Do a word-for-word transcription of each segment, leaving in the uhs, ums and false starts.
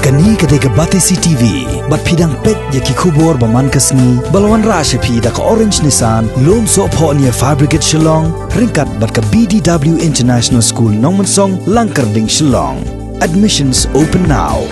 Kane ka dei ka Batesi T V, bad phi dang peit ïa ki khubor ba man ka sngi, ba la wanrah sha phi da ka Orange Nissan, Lumsohphoh near Fire Brigade Shillong, ryngkat bad ka B D W International School Nongmensong, Langkyrding, Shillong. Admissions open now.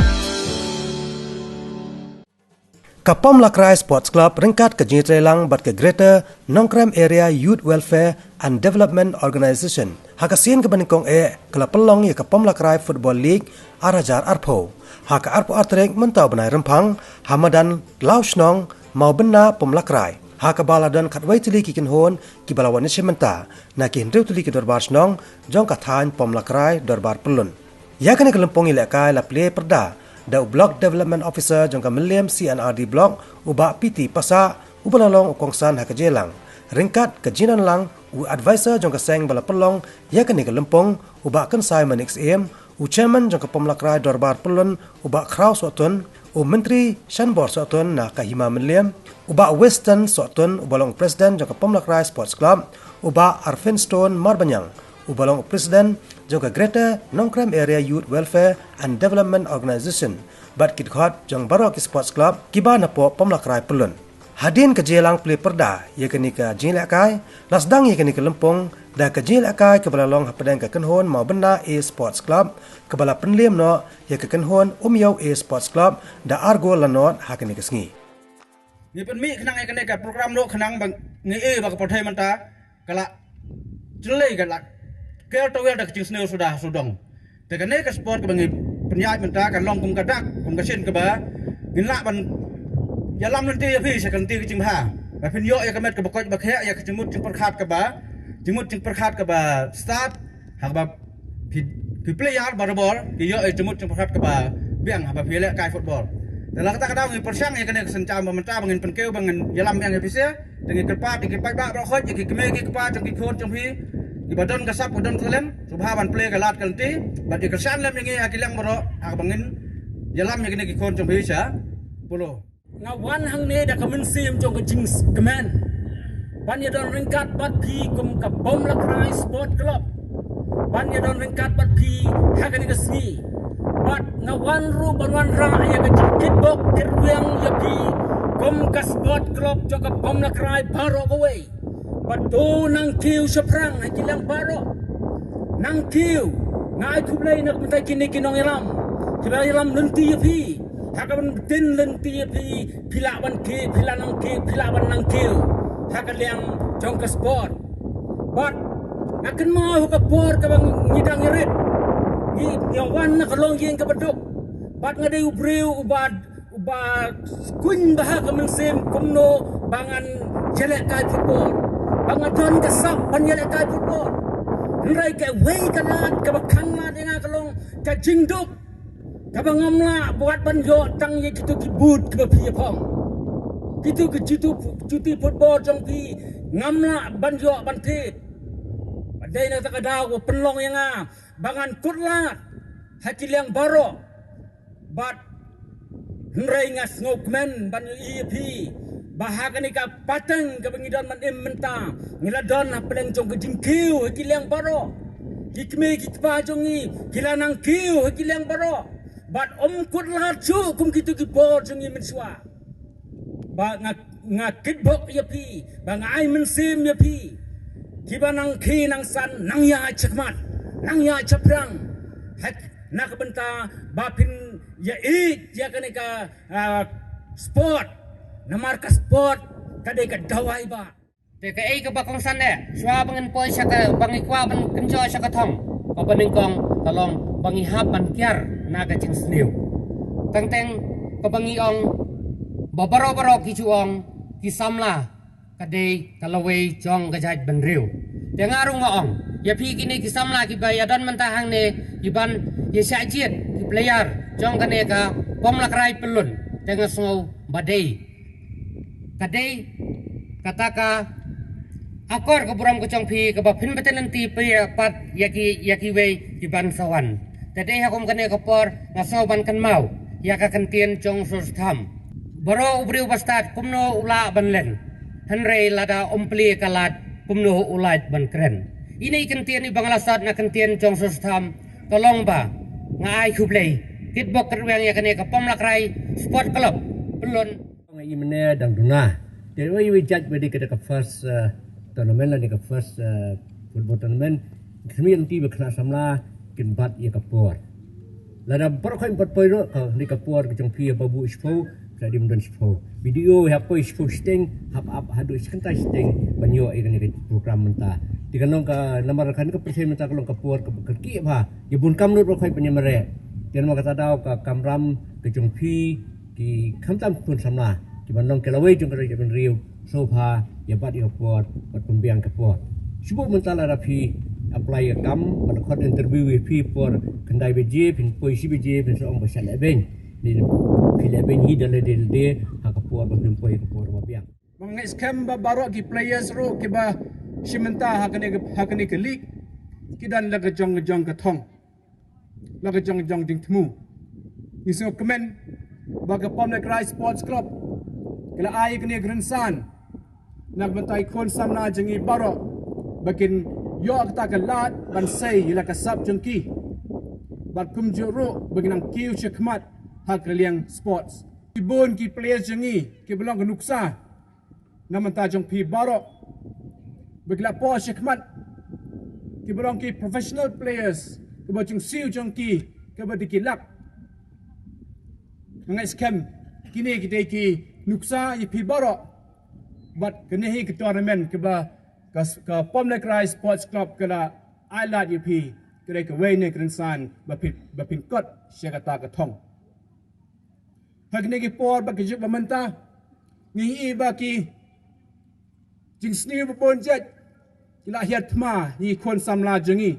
Ka Pomlakrai Sports Club ryngkat ka jingïatreilang bad ka Greater Nongkrem Area Youth Welfare and Development Organization, ha ka sien kaba nyngkong eh ka la pynlong ïa ka Pomlakrai Football League ar hajar arphew, ha ka arphew ar tarik mynta u bnai Rymphang, ha madan Lawshnong, Mawbynna, Pomlakrai, ha kaba la don khatwei tylli ki kynhun kiba la wan ïashim bynta na ki hynriew tylli ki dorbar shnong jong ka thaiñ Pomlakrai Dorbar Pyllun. Ïa kane ka lympung ïalehkai la plie pyrda da u Block Development Officer jong ka Mylliem C and R D Block, u Bah P T Passah, uba la long u kongsan ha ka jingïalang, ryngkat ka jingdonlang u advisor jong ka seng ba la pynlong ïa kane ka lympung, u Bah Kynsai Manik Syiem, u chairman jong ka Pomlakrai Dorbar Pyllun, u Bah Khraw Sohtun, u Myntri Shanbor Sohtun na ka Hima Mylliem, u Bah Weston Sohtun, uba long u president jong ka Pomlakrai Sports Club, u Bah Arfinstone Marbaniang, uba long u president jong ka Greater Nongkrem Area Youth Welfare and Development Organization, bad ki dkhot jong baroh ki sports club kiba napoh Pomlakrai Pyllun. Hadien ka jingïalang plie pyrda ïa kane ka jingïalehkai, la sdang ïa kane ka lympung da ka jingïalehkai kaba la long hapdeng ka kynhun Mawbynna A Sports Club, kaba la pynliem noh ïa ka kynhun Umïaw A Sports Club da ar gol la nod ha kane ka sngi. Ngi pynmih khnang ïa kane ka program ruh khnang ba ngi ïohi ba ka pyrthei mynta ka la jyllei, ka la ker tawel da ka jingsniew suda sudong. Te kane ka sport kaba ngi pynïaid mynta ka long kum ka dak, kum ka shin kaba ngin lah ban ïalam lynti ïa phi sha ka lynti ka jingbha. Ba phin ïoh ïa ka met kaba koit ba khiah, ïa ka jingmut jingpyrkhat kaba, jingmut jingpyrkhat kaba stad, ha kaba phi, phi player barabor ki ïoh ïa ka jingmut jingpyrkhat kaba biang haba phi ïalehkai football. Te la kata ka daw ngi pyrshang ïa kane ka sienjam ba mynta ba ngin pynkiew ba ngin ïalam biang ïa phi sha, te ngi kyrpad ïa ki paidbah baroh khoit, ïa ki kmie ki kpa jong ki khun jong phi, kiba don ka sap ka don ka talent, sngewbha ban plie ka lad ka lynti bad ïa kyrshan lem ïa ngi ha ki liang baroh ha kaba ngin ïalam ïa kine ki khun jong phi sha Polo. Nga wan hangne da ka mynsiem jong ka jingkmen ban ïadon ryngkat bad phi kum ka Pomlakrai Sport Club, ban ïadon ryngkat bad phi ha kane ka sngi. Bad nga wan ruh ban wanrah ïa ka jingkitbok kitrwiang ïa phi kum ka sport club jong ka Pomlakrai baroh kawei. Bad to nang kiew shaphrang ha ki liang baroh. Nang kiew, nga ai khublei na ka bynta kine ki nongïalam kiba ïalam lynti ïa phi. Ha kaba ktien lynti ïa phi, phi lah ban kiew, phi lah nang kiew, phi lah ban nang kiew ha ka liang jong ka sport. Bad nga kynmaw ha ka por kaba ngi dang ïarit, ngi ïa wan na ka longïing kaba duk. Bad nga dei u briew uba, uba skun bha ka mynsiem kumno ba ngan ïalehkai football, ba nga don ka sap ban ïalehkai football. Hynrei kawei ka lad kaba khang lad ïa nga ka long ka jingduk, kaba ngam lah buh ban ïoh tang ïa kito ki boot kiba phi ïa phong. Kito ki juti, juti football jong phi ngam lah ban ïoh ban thied. Bad dei na kata ka daw ba pynlong ïa nga ba ngan kut lad ha ki liang baroh. Bad hynrei nga sngewkmen ban ïohi ïa phi ba ha kane ka pateng kaba ngi don ban im mynta, ngi la don ha pdeng jong ka jingkiew ha ki liang baroh. Ki kmie ki kpa jong ngi ki la nang kiew ha ki liang baroh. Bad ym kut lad shuh kum kito ki por jong ngi mynshuwa. Ba nga, nga kitbok ïa phi, ba nga ai mynsiem ïa phi, kiba nang khie nang san, nang ïaid shakhmat, nang ïaid shaphrang. Hak na ka bynta ba phin ïa ïeit ïa kane ka, ah, sport. Namar ka sport ka dei ka dawai ba. Te kaei kaba kongsan eh, shuwa ba ngin poi sha ka, ba ngi kwah ban kynjoh sha ka thong kaba nyngkong, ka long ba ngi hap ban kiar na ka jingsniew. Teng teng kaba ngi ong ba baroh baroh ki ju ong ki samla ka dei ka lawei jong ka jaitbynriew. Te nga ruh nga ong ïa phi kine ki samla kiba ïadon mynta hangne, kiban ïa shah jied ki player jong kane ka Pomlakrai Pyllun, te nga sngew ba dei ka dei kata ka akor ka burom ka jong phi kaba phin bteng lynti phi pat ïa ki, ïa kiwei kiban sa wan. Te dei ha kum kane ka por nga sngew ban kynmaw ïa ka kyntien jong Soso Tham: Baroh u briew ba stad kumno u lah ban len, hynrei lada um plie ka lad kumno u lah ban kren. Ine i kyntien iba nga la sot na kyntien jong Soso Tham ka long ba nga ai khublei Kitbok kyrwiang ïa kane ka Pom Lakrai Sport Club. Pynlong nga i mene dang duna. Te wei wei judge ba dei ka first, eh, tournament la dei ka first, eh, football tournament. Khmih nti ba khna samla kin bat ïa ka por. Lada por khoi bat poi ro ka dei ka por ka jong phi ba bu shpo ka dim don shpo. Video ha poi shpo shiteng hap ap hadu shkenta shiteng ban ïoh ïa kane ka program mynta. Te ka long ka namar ka ka pyrshah mynta ka long ka por ka ka ki ba ïa bun kam lut ba khoi ban ïa mare. Te namar kata daw ka kamram ka jong phi ki khamtam pun samla ki ban long ka lawei jong ka ri ban riu. Sngewbha ïa bat ïa ka por, bat pynbiang ka por. Shu buh mynta lada phi apply ïa ka kam, ban khot interview ïa phi por khyndai baje, phin poi shi baje, phin sa ong ba sha leh beiñ. Ni phi leh beiñ hi da lade lade ha ka por ba phin poi ka por ba biang. Ba nga ngeit skhem ba baroh ki players ruh kiba shim bynta ha kane ka, ha kane ka league ki don la ka jong ka jong ka thong. La ka jong jong jingthmu. Ngi sngewkmen ba ka Pom Lakrai Sports Club ka la ai kane ka rynsan na ka bynta ki khun samla jong ngi baroh ba kin ïoh kata ka lad ban sei ïa la ka sap jong ki. Bad kumjuh ruh ba kin nang kiew shakhmat ha ka liang sports. Ki bun ki players jong ngi kiba long ka nuksa na bynta jong phi baroh ba ki la poi shakhmat, kiba long ki professional players, kiba jingsiew jong ki kiba dei ki lak. Nga ngeit skhem kine ki dei ki nuksa ïa phi baroh. Bad kane hi ka tournament kiba ka, ka Pom Lakrai Sports Club ka la ai lad ïa phi, ka dei kawei na ki rynsan ba phi, ba phin kot sha kata ka thong. Ha kine ki por ba ka juk ba mynta ngi ïohi ba ki jingsniew ba bun jait ki la hiar thma ïa ki khun samla jong ngi.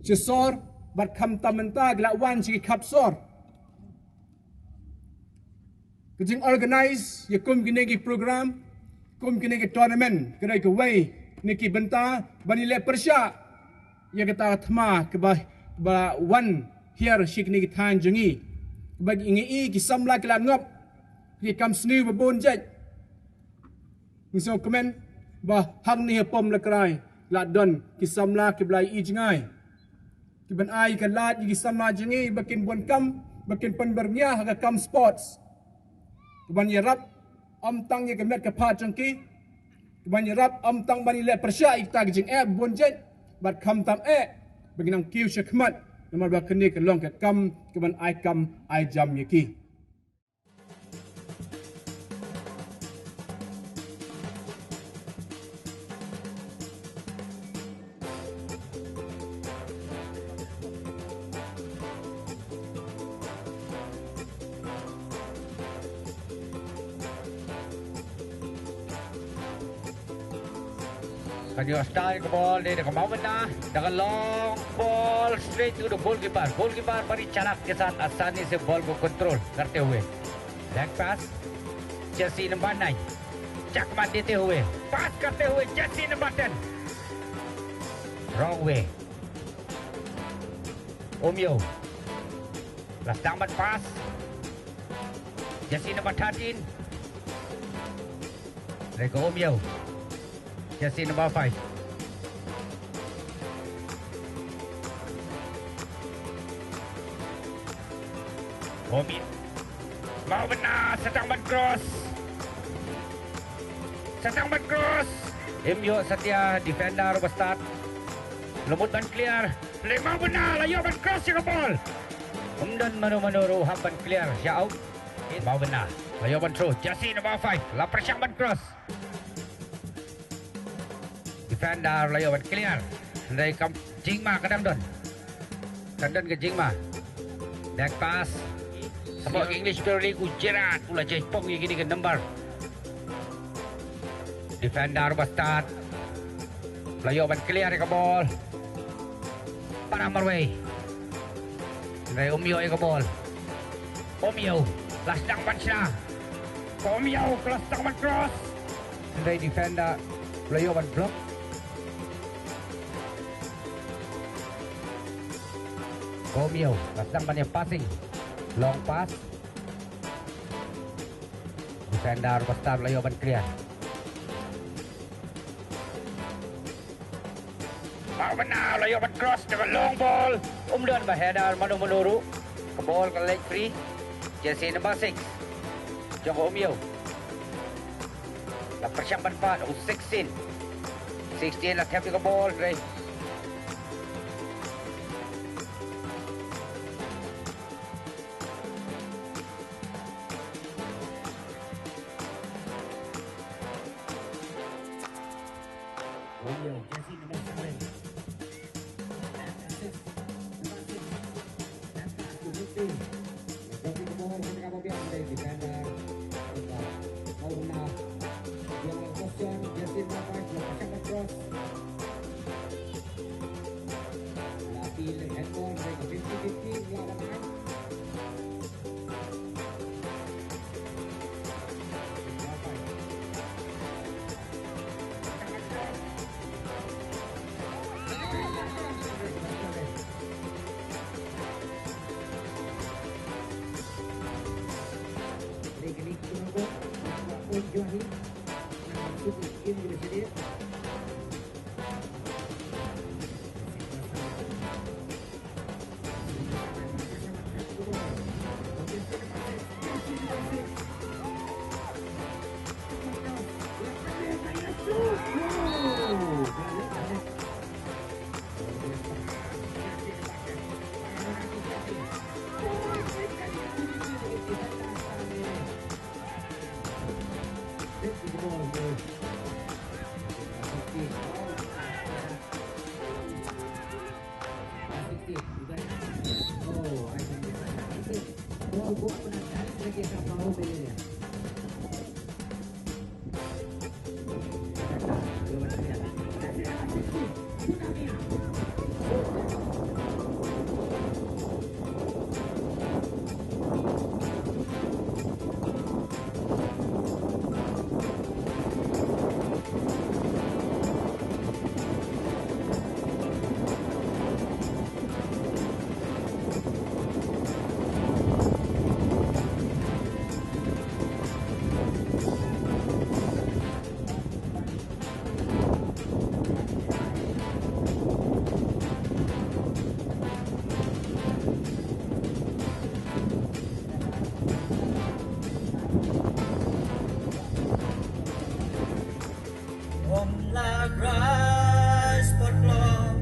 Sha sor bad khamtam mynta ki la wan sha ki khap sor. Ka jingorganize ïa kum kine ki program, kum kine ki tournament ka dei kawei na ki bynta ban ïaleh pyrshah ïa kata ka thma kaba, ba wan hiar sha kine ki thaiñ jong ngi. Ba ngi i ki samla ki la ngop ki kam sniew ba bun jait. Ngi sngewkmen ba hangne ha Pom Lakrai la don ki samla kiba la i jngai. Ki ban ai ka lad ïa ki samla jong ngi ba kin bun kam, ba kin pynbyrngia ha ka kam sports. Ki ban ïarap ym tang ïa ka met ka phad jong ki. Ki ban ïarap ym tang ban ïaleh pyrshah ïa kita ki jingeh bun jait bad khamtam eh ba kin nang kiew shakhmat namar ba kane ka long ka kam ka ban ai kam ai jam ïa ki. Ka dei style ka ball, dei da ka Mawbynna, da ka long ball straight to the goalkeeper. Goalkeeper बड़ी चालाकी के साथ आसानी से बॉल को control करते हुए back pass, jersey number nine चकमा देते हुए, पास करते हुए jersey number ten, wrong way, Omiyo, last down but pass, jersey number thirteen, Reka Omiyo, jersey number five. Omi. Mawbynna, sa tang ban cross. Sa tang ban cross. Im ïoh satia, defender ba stad. La mut ban clear. Hynrei Mawbynna la ïoh ban cross ïa ka ball. Ym don mano mano ruh hap ban clear, sha out. Mawbynna la ïoh ban throw. Jersey number five la pyrshang ban cross. Defender la ïoh ban clear. Hynrei kam jingma ka dang don. Kan don ka jingma. Back pass. Hapoh English Premier League u Gerrard u la jai pong ïa kine ki number. Defender ba stad la ïoh ban clear ïa ka ball. Para marwei. Hynrei um ïoh ïa ka ball. Um ïoh. La sdang ban shna. Um ïoh, la sdang ban cross. Hynrei defender la ïoh ban block. Um ïoh, la sdang ban ïa passing. Long pass. Defender ba stad la ïoh ban clear. Mawbynna la ïoh ban cross da ka long ball. Um don ba header mano mano ruh. Ka ball ka leit free. Jersey number six jong ka Ummiew. La pyrshang ban pat u sixteen. Sixteen la thep ïa ka ball, hynrei Ym lah rai spot long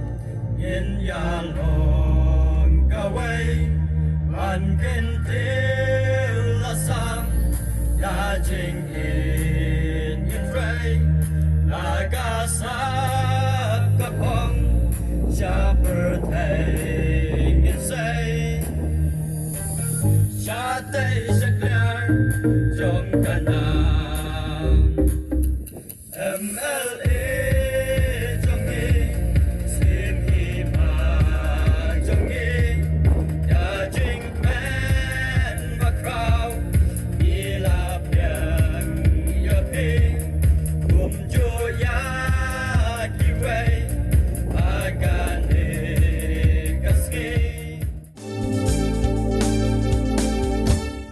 ngin ïa long kawei ban kyntiew la sam ïa jingin ngin trei la ka sap ka phong sha pyrthei ngin sei sha tei sha kliar jong ka nam. M L A